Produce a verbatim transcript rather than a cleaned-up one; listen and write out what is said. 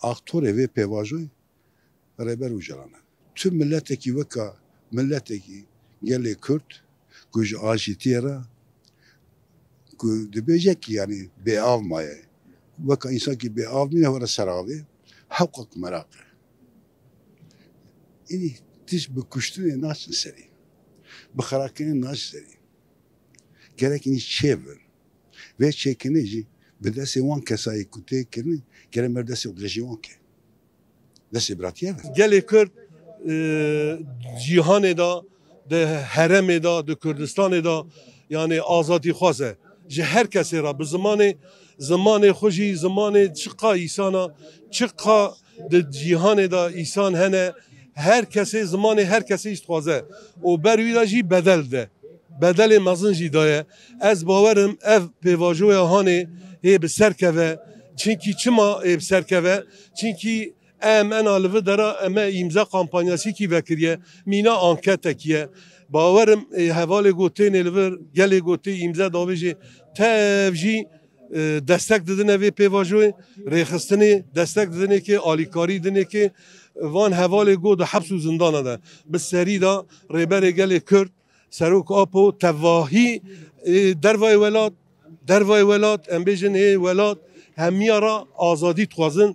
Aktorê vê pêvajoyê Rêber Ocalan e. Tu miletekî weka miletekî gelê Kurd ku ji ajîtiyê re ku dibêje ki yani bêav maye. Weka însankî bêav mîne were ser avê, hewqek meraq e. Îdî tişt bi kuştinê naçin serî. Bi xerakirinê naçin serî. Gerek înî çêbin. Vê çêkirinê jî bi destê wan kesayê ku tê kirinê, gerek mer destê dirêjê wan ke. Destê biratiyê ve. Gelê Kurd, e, cîhanê de, di heremê de, di Kurdistanê de, yani azadîxwaz e. Ji her kesê re, bi zimanê, zimanê xwe jî, zimanê çiqa îsana, çiqa di cîhanê de îsan hene, her kesê, zimanê her kesê jî dixwaze. Û ber wî de jî bedel de. Bedelê mezin jî daye. Ez bawerim ev pêvajoya hanê hê bi ser keve. Çinkî çima hê bi ser keve? Çinkî em ena li vir dera em e îmze kampanyasîkî vekiriye, mîna anketekî ye. Bawerim ê hevalê gotênê li vir, gelê gotê îmze davêjê tev jî, e, destek didine vê pêvajoyê, rêxistinê destek didinê kê, alîkarî dinê kê, van hevalê got di heps û zindana de. Bi serî de Rêberê Gelê Kurd, Serok Apo, tevahî, e, dervayê welat, dervayê welat, em bêjin ê welat, hemiya re azadî dixwazin,